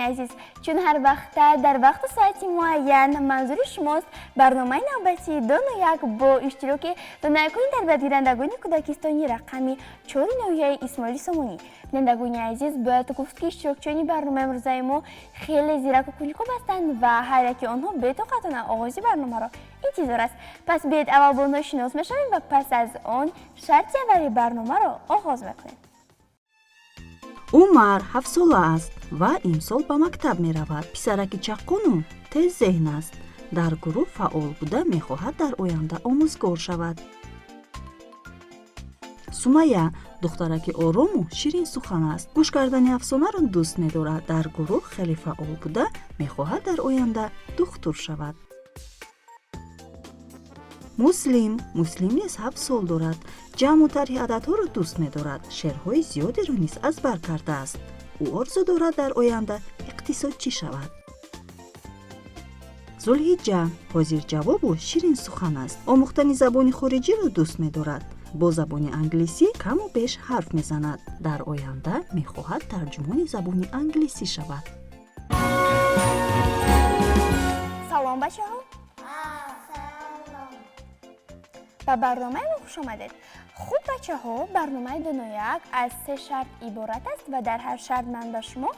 Азиз, чун ҳар вақта дар вақту соати муайян манзури шумост барномаи навбатии Дону як бо иштироки донаякони тарбиятгирандагони кӯдакистони рақами 4-и ноҳияи Исмоили Сомонӣ. Бинандагони азиз, бояд гуфт, ки иштирокчиёни барномаи имрӯзаи мо хеле зираку кунҷков ҳастанд ва ҳар яки онҳо бетоқатона оғози барномаро интизор аст. Пас биед, аввал бо онҳо шинос мешавем ва пас аз он шарти аввали барномаро оғоз мекунем. Умар 7-сола аст ва имсол ба мактаб меравад. Писараки чаққону теззеҳн аст. Дар гурӯҳ фаъол буда, мехоҳад дар оянда омӯзгор шавад. Сумая духтараки орому ширинсухан аст. Гӯш кардани афсонаро дӯст медорад. Дар гурӯҳ хеле фаъол буда, мехоҳад дар оянда духтур шавад. Муслим. Муслим низ 7 сол дорад. Ҷамъу тарҳи ададҳоро дӯст медорад. Шеърҳои зиёдеро низ аз бар кардааст. Ӯ орзу дорад дар оянда иқтисодчӣ шавад. Зулҳиҷҷа ҳозирҷавобу ширинсухан аст. Омӯхтани забони хориҷиро дӯст медорад. Бо забони англисӣ каму беш ҳарф мезанад. Дар оянда мехоҳад тарҷумони забони англисӣ шавад. Салом, бачаҳо, ба барномаи мо хуш омадед. Хуб, бачаҳо, барномаи Донояк аз се шарт иборат аст ва дар ҳар шарт ман ба шумо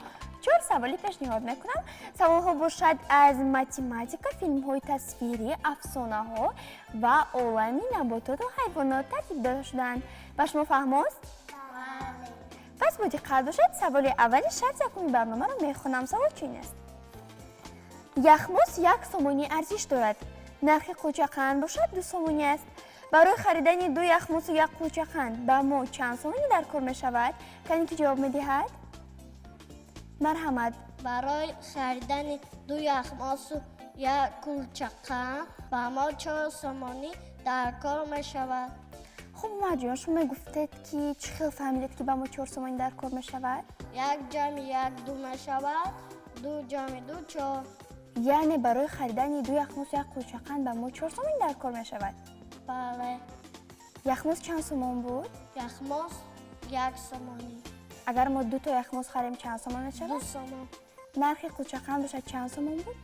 чор саволӣ пешниҳод мекунам. Саволҳо бошад аз математика, филмҳои тасвирӣ, афсонаҳо ва олами набототу ҳайвонот тартиб дода шудаанд. Ба шумо фаҳмост? Пас бо диққат бошед. Саволи аввали шарти якуми барномаро мехонам. Савол чунин аст: яхмос 1 сомонӣ арзиш дорад, нархи кулчақанд бошад 2 сомонӣ аст. Барои харидани ду яхмосу як кулчақанд ба мо чанд сомонӣ дар кор мешавад? Кане, ки ҷавоб медиҳад? Марҳамат. Барои харидани ду яхмосу як кулчақанд ба мо 4 сомонӣ дар кор мешавад. Хуб, Умарҷон, шумо мегуфтед, ки чӣ хел фаҳмидед, ки ба мо 4 сомонӣ дар кор мешавад? Як ҷамъи як ду мешавад, ду ҷамъи ду чор. Яъне барои харидани ду яхмосу як кулчақанд ба мо 4 сомонӣ дар кор мешавад? Бале. Яхмос чанд сомон буд? Яхмос 1 сомонӣ. Агар мо дуто яхмос харем, чанд сомон ду мешавад? сомон. Нархи кулчақанд бошад чанд сомон буд?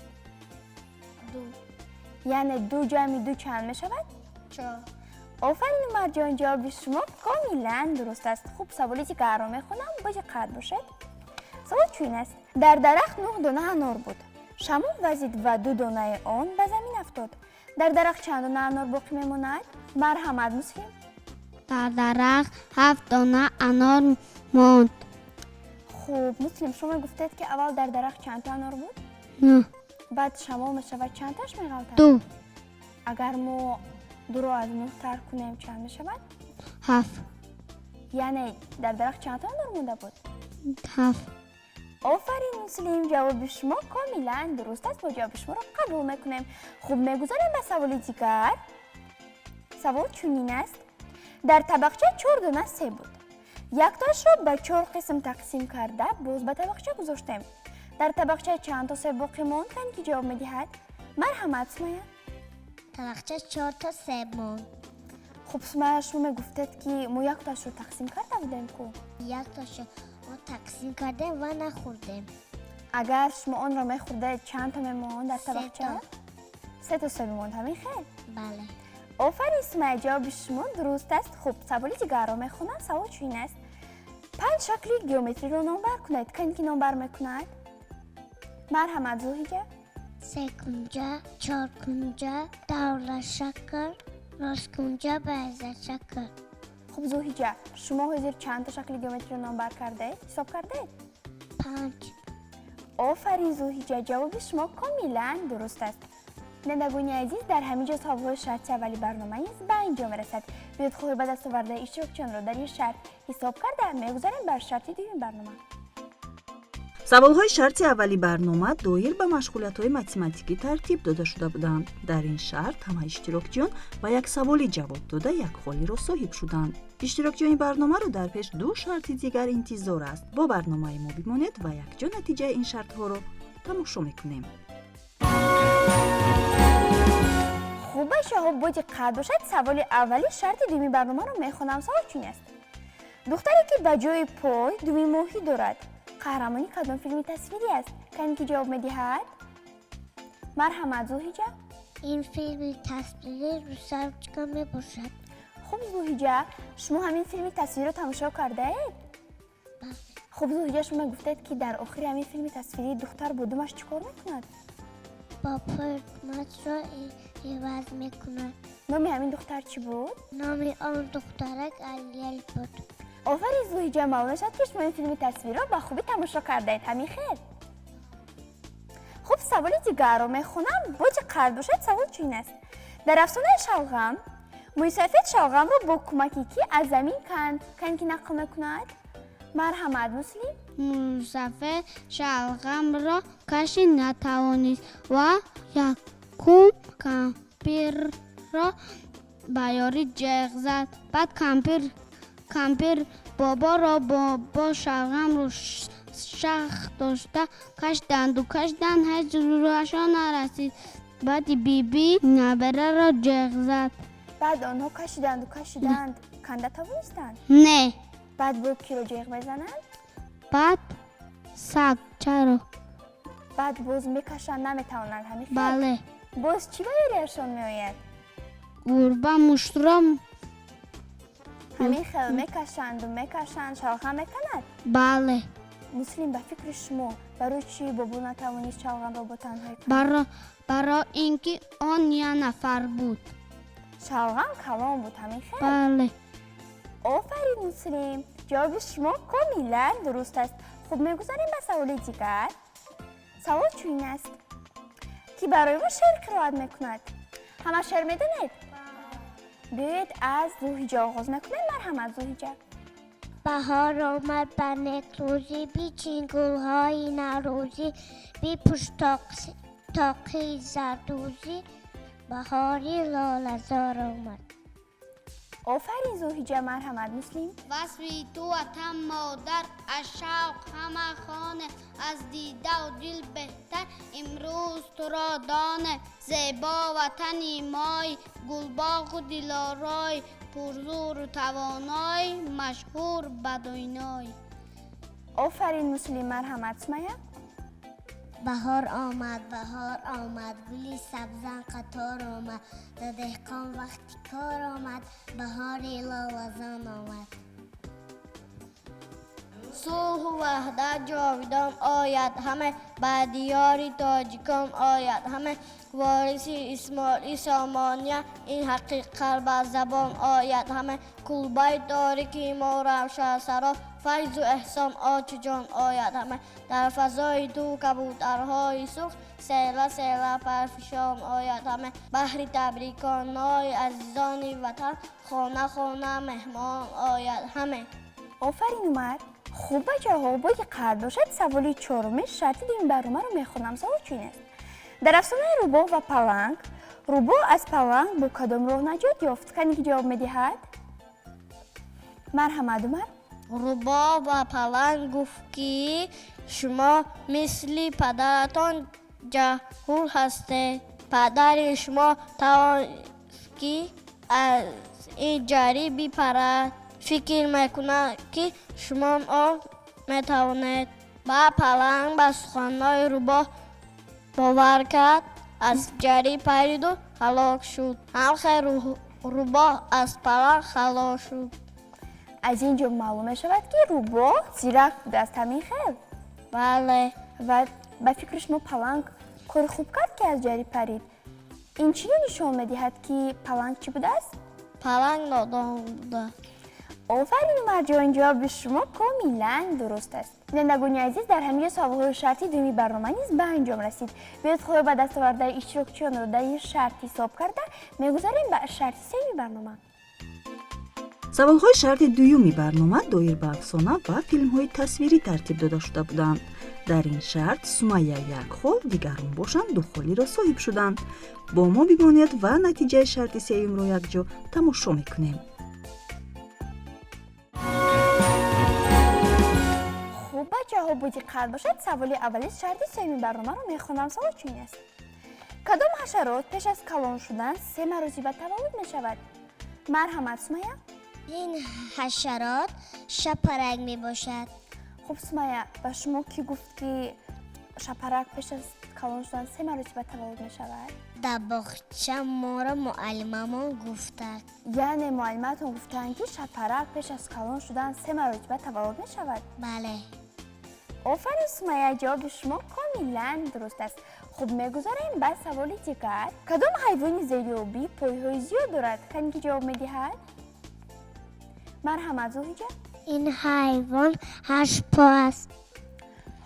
Ду. Яъне ду ҷамъи ду чанд мешавад? Чор. Офарин, Умарҷон, ҷавоби шумо комилан дуруст аст. Хуб, саволи дигарро мехонам, бо диққат бошед. Савол чунин аст: дар дарахт нӯҳ дона анор буд. Шамол вазид ва ду донаи он ба замин афтод. Дар дарахт чанд дона анор боқӣ мемонад? Марҳамат, Муслим. Дар дарахт ҳафт дона анор монд. Хуб, Муслим, шумо гуфтед, ки аввал дар дарахт чандто анор буд? Нӯҳ. Баъд шамол мешавад, чандташ меғалтад? Ду. Агар мо дуро аз нӯҳ тарк кунем, чанд мешавад? Ҳафт. Яъне дар дарахт чандто анор монда буд? Ҳафт. Офарин, Муслим, ҷавоби шумо комилан дуруст аст. Мо ҷавоби шуморо қабул мекунем. Хуб, мегузарем ба саволи дигар. Савол чунин аст: дар табақча чор дона себ буд. Яктоашро ба чор қисм тақсим карда, боз ба табақча гузоштем. Дар табақча чандто себ боқӣ монд? Кане, ки ҷавоб медиҳад? Марҳамат, Сумая. Табақча чорта себ монд. Хуб, Сумая, шумо мегуфтед, ки мо яктоашро тақсим карда будем ку? Яктошо мо тақсим кардем ва нахӯрдем. Агар шумо онро мехӯрдед, чандто мемонд дар табақча? Сето. Сето себ мемонд, ҳамин хел? Бале. Офарин, Сумая, ҷавоби шумо дуруст аст. Хуб, саволи дигарро мехонам. Савол чунин аст: панҷ шакли геометриро номбар кунед. Кане, ки номбар мекунад? Марҳамат, Зулҳиҷа. Секунҷа, чоркунҷа, даврашакл, росткунҷа, байзашакл. Хуб, Зулҳиҷа, шумо ҳозир чандта шакли геометриро номбар кардед, ҳисоб кардед? Панҷ. Офарин, Зулҳиҷа, ҷавоби шумо комилан дуруст аст. Бинандагони азиз, дар ҳамин ҷо саволҳои шарти аввали барнома низ ба анҷом мерасад. Биёед, холҳои ба даст овардаи иштирокчиёнро дар ин шарт ҳисоб карда, мегузарем бар шарти дуюми барнома. Саволҳои шарти аввали барнома доир ба машғулиятҳои математикӣ тартиб дода шуда буданд. Дар ин шарт ҳама иштирокчиён ба як саволӣ ҷавоб дода, як холиро соҳиб шуданд. Иштирокчиёни барномаро дар пеш ду шарти дигар интизор аст. Бо барномаи мо бимонед ва якҷо натиҷаи ин шартҳоро тамошо мекунем. Хуб, бачаҳо, бо диққат бошед. Саволи аввали шарти дуюми барномаро мехонам. Савол чунин аст: духтаре, ки ба ҷои пой думи моҳӣ дорад, Қаҳрамони кадом филми тасвирӣ аст? Кане, ки ҷавоб медиҳад? Марҳамат, Зулҳиҷа. Ин филми тасвирӣ «Русалочка» мебошад. Хуб, Зулҳиҷа, шумо ҳамин филми тасвириро тамошо кардаед? Хуб, Зулҳиҷа, шумо гуфтед, ки дар охири ҳамин филми тасвирӣ духтар бо думаш чӣ кор мекунад? Бо поймашро иваз мекунад. Номи ҳамин духтар чӣ буд? Номи он духтарак Ариэл буд. Офарин, Зулҳиҷа, маълум мешавад, ки шумо ин филми тасвириро ба хубӣ тамошо кардаед, ҳамин хел? Хуб, саволи дигарро мехонам, бо диққат бошед. Савол чунин аст: дар афсонаи «Шалғам» мӯйсафед шалғамро бо кӯмаки кӣ аз замин канд? Кане, ки нақл мекунад? Марҳамат, Муслим. Мӯйсафед шалғамро кашид натавонист ва якум кампирро ба ёрӣ ҷеғ зад. Баъд кампир боборо бо шалғамро сахт дошта кашиданду кашиданд, ҳеҷ зӯрашон нарасид. Баъди биби набераро ҷеғ зад. Баъд онҳо кашиданду кашиданд, канда тавонистанд? Не. Баъд бо киро ҷеғ мезананд? Баъд сагчаро. Баъд боз мекашанд, наметавонанд, ҳамин хел? Бале. Боз чӣ ба ёрияшон меояд? Гурба муштро. Ҳамин хел мекашанду мекашанд, шалғам меканад? Бале. Муслим, ба фикри шумо, барои чӣ бобо натавонист шалғамро бо танҳоӣ кунад? Барои ин ки он як нафар буд. Шалғам калон буд, ҳамин хел? Бале. Офарин, Муслим, ҷавоби шумо комилан дуруст аст. Хуб, мегузарем ба саволи дигар. Савол чунин аст: ки барои мо шеър қироат мекунад? Ҳама шеър медонед? Биёед, аз Зулҳиҷа оғоз мекунем. Марҳамат, Зулҳиҷа. Баҳор омад ба некрӯзӣ, бичин гулҳои наврӯзӣ, бипӯш тоқи зардӯзӣ, баҳори лолазор омад. Офарин, Зулҳиҷа. Марҳамат, Муслим. Васфи ту, ватан модар, аз шавқ ҳама хонем, аз дидаву дил беҳтар имрӯз туро донем. Зебо ватани мой, гулбоғу дилорой, пурзуру тавоной, машҳур ба дунёй. Офарин, Муслим. Марҳамат, Сумая. Баҳор омад, баҳор омад, гули сабзан қатор омад, да деҳқон вақти кор омад, баҳори лолазор омад. Сулҳу ваҳдат ҷовидон ояд ҳама, ба диёри тоҷикон ояд ҳама, вориси Исмоили Сомония, ин ҳақиқат ба забон ояд ҳама, кулбаи торики мо равшансаро, файзу эҳсон очуҷон ояд ҳама, дар фазои ту кабутарҳои сурх села села парфишон ояд ҳама, баҳри табриконои азизони ватан хона хона меҳмон ояд ҳама. Офарин, Умар. Хуб, бачаҳо, бо диққат бошед. Саволи чоруми шарти дуюми барномаро мехонам. Савол чунин аст: дар афсонаи «Рӯбоҳ ва паланг» рӯбоҳ аз паланг бо кадом роҳ наҷот ёфт? Кане, ки ҷавоб медиҳад? Марҳамат, Умар. Рӯбоҳ ба паланг гуфт, ки шумо мисли падаратон ҷаҳул ҳастед. Падари шумо тавонист, ки аз ин ҷарӣ бипарад. Фикр мекунад, ки шумо он метавонед. Ба паланг ба суханҳои рӯбоҳ бовар кард, аз ҷарӣ париду ҳалок шуд. Ҳамхел рӯбоҳ аз паланг халос шуд. Аз ин ҷо маълум мешавад, ки рӯбоҳ зирак будааст, ҳамин хел? Бале. Ва ба фикри шумо, паланг кори хуб кард, ки аз ҷарӣ парид? Ин чиро нишон медиҳад, ки паланг чӣ будааст? Паланг нодон буда. Офарин, Умарҷон, ҷавоби шумо комилан дуруст аст. Бинандагони азиз, дар ҳамин ҷо саволҳои шарти дуюми барнома низ ба анҷом расид. Биёед, хоҳ ба даст овардаи иштирокчиёнро дар ин шарт ҳисоб карда, мегузарем ба шарти сеюми барнома. Саволҳои шарти дуюми барнома доир ба афсона ва филмҳои тасвирӣ тартиб дода шуда буданд. Дар ин шарт Сумайя як хол, дигарон бошанд, ду холиро соҳиб шуданд. Бо мо бимонед ва натиҷаи шарти сеюмро якҷо тамошо мекунем. Хуб, бачаҳо, бо диққат бошед. Саволи аввали шарти сеюми барномаро мехонам. Савол чунин аст: кадом ҳашарот пеш аз калон шудан се маротиба таваллуд мешавад? Марҳамат, Сумая. Ин ҳашарот шапарак мебошад. Хуб, Сумайя, ба шумо кӣ гуфт, ки шапарак пеш аз калон шудан се маротиба таваллуд мешавад? Дар боғча моро муаллимамон гуфтанд. Яъне муаллиматон гуфтанд, ки шапарак пеш аз калон шудан се маротиба таваллуд мешавад? Бале. Офарин, Сумайя, ҷавоби шумо комилан дуруст аст. Хуб, мегузарем ба саволи дигар. Кадом ҳайвони зериобӣ пойҳои зиёд дорад? Кане ки ҷавоб медиҳад? Марҳамат, Зулҳиҷа. Ин ҳайвон ҳаштпо аст.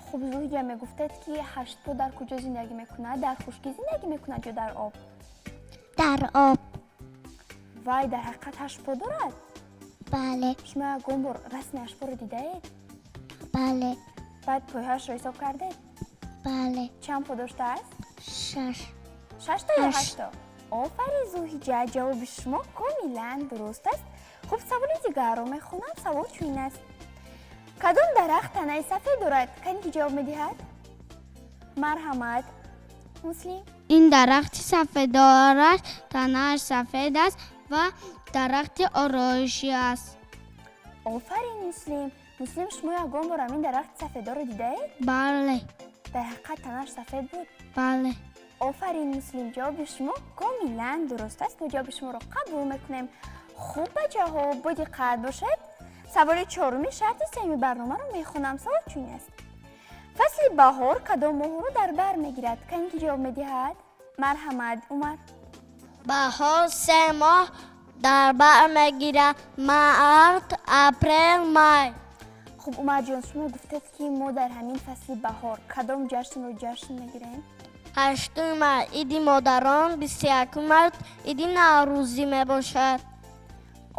Хуб, Зулҳиҷа, мегуфтед, ки ҳаштпо дар куҷо зиндагӣ мекунад? Дар хушкӣ зиндагӣ мекунад ё дар об? Дар об. Вай дар ҳақиқат ҳаштпо дорад? Бале. Шумо ягон бор расми ҳаштпоро дидаед? Бале. Баъд пойҳояшро ҳисоб кардед? Бале. Чанд по доштааст? Шаш. Шашто ё Ҳашт. ҳашто? Офарин, Зулҳиҷа, ҷавоби шумо комилан дуруст аст. Хуб, саволи дигарро мехонам. Савол чунин аст: кадом дарахт танаи сафед дорад? Кане ки ҷавоб медиҳад? Марҳамат, Муслим. Ин дарахти сафеддор аст, танааш сафед аст ва дарахти ороишӣ аст. Офарин, Муслим. Муслим, шумо ягон бор ҳамин дарахти сафеддорро дидаед? Бале. Дар ҳақиқат танааш сафед буд? Бале. Офарин, Муслим, ҷавоби шумо комилан дуруст аст. Мо ҷавоби шуморо қабул мекунем. Хуб, бачаҳо, бо диққат бошед. Саволи чоруми шарти сеюми барномаро мехонам. Савол чунин аст: фасли баҳор кадом моҳро дар бар мегирад? Кане ки ҷавоб медиҳад? Марҳамат, Умар. Баҳор се моҳ дар бар мегирад: март, апрел, май. Хуб, Умарҷон, шумо гуфтед, ки мо дар ҳамин фасли баҳор кадом ҷашнро ҷашн мегирем? 8 март иди модарон, 21 март иди Наврӯзӣ мебошад.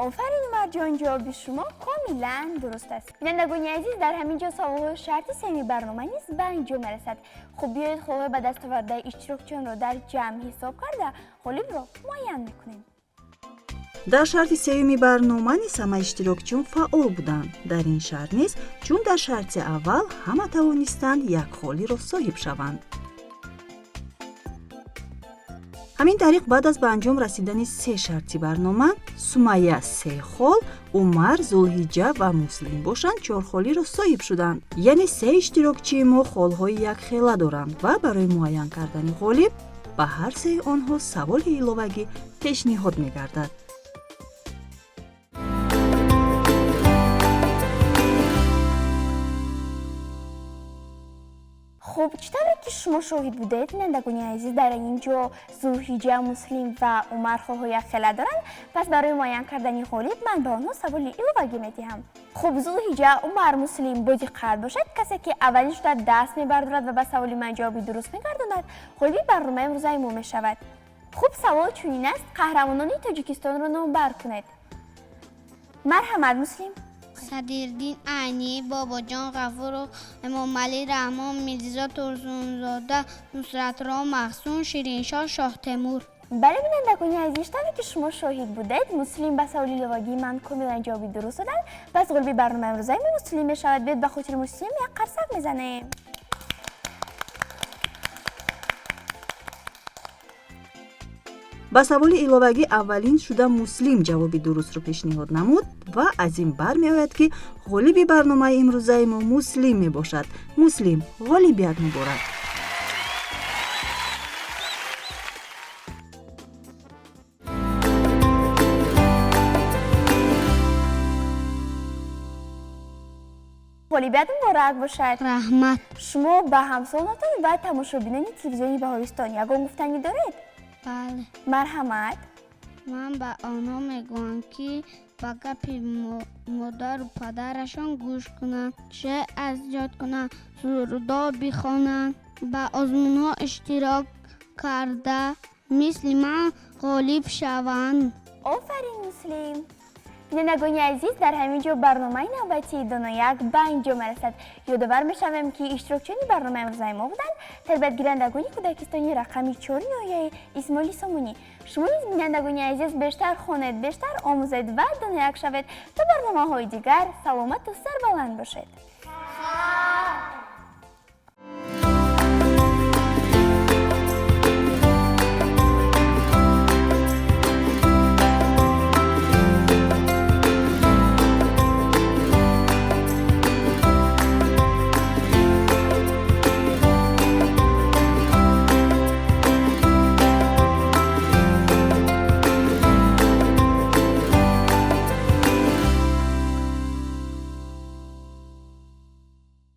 Офарин, Умарҷон, ҷавоби шумо комилан дуруст аст. Бинандагони азиз, дар ҳамин ҷо саволҳои шарти сеюми барнома низ ба анҷом мерасад. Хуб, биёед, холҳои ба даст овардаи иштирокчиёнро дар ҷамъ ҳисоб карда, ғолибро муайян мекунем. Дар шарти сеюми барнома низ ҳама иштирокчиён фаъол буданд. Дар ин шарт низ, чун дар шарти аввал, ҳама тавонистанд як холиро соҳиб шаванд. Ҳамин тариқ, баъд аз ба анҷом расидани се шарти барнома, Сумайя се хол, Умар, Зулҳиҷа ва Муслим бошанд, чор холиро соҳиб шуданд. Яъне се иштирокчии мо холҳои якхела доранд ва барои муайян кардани ғолиб ба ҳар сеи онҳо саволи иловагӣ пешниҳод мегардад. Хуб, чӣ тавре ки шумо шоҳид будед, бинандагони азиз, дар ин ҷо Зулҳиҷа, Муслим ва Умар холҳои якхела доранд. Пас барои муайян кардани ғолиб ман ба онҳо саволи иловагӣ медиҳам. Хуб, Зулҳиҷа, Умар, Муслим, бо диққат бошед. Касе ки аввалин шуда даст мебардорад ва ба саволи ман ҷавоби дуруст мегардонад, ғолиби барномаи имрӯзаи мо мешавад. Хуб, савол чунин аст: қаҳрамонони Тоҷикистонро номбар кунед. Марҳамат, Муслим. Садриддин Айнӣ, Бобоҷон Ғафуров, Эмомалӣ Раҳмон, Мирзо Турсунзода, Нусратулло Маҳсум, Шириншоҳ Шоҳтемур. Бале, бинандагони азиз, тавре ки шумо шоҳид будед, Муслим ба саволи иловагии ман комилан ҷавоби дуруст доданд. Пас ғолиби барномаи имрӯзаи мо Муслим мешавад. Биёед, ба хотири Муслим як қарсак мезанем. Ба саволи иловагӣ аввалин шуда Муслим ҷавоби дурустро пешниҳод намуд ва аз ин бармеояд, ки ғолиби барномаи имрӯзаи мо Муслим мебошад. Муслим, ғолибият муборак! Ғолибият муборак бошад! Раҳмат. Шумо ба ҳамсолонатон ва тамошобинони телевизиони Баҳористон ягон гуфтанӣ доред? Бале. Марҳамат. Ман ба онҳо мегӯям, ки ба гапи модару падарашон гӯш кунанд, шеър аз ёд кунанд, сурудо бихонанд, ба озмунҳо иштирок карда, мисли ман ғолиб шаванд. Офарин, Муслим. Бинандагони азиз, дар ҳамин ҷо барномаи навбатии Донояк ба анҷом мерасад. Ёдовар мешавем, ки иштирокчиёни барномаи имрӯзаи мо буданд тарбиятгирандагони кӯдакистони рақами 4 ноҳияи Исмоили Сомонӣ. Шумо низ, бинандагони азиз, бештар хонед, бештар омӯзед ва донояк шавед. То барномаҳои дигар саломату сарбаланд бошед.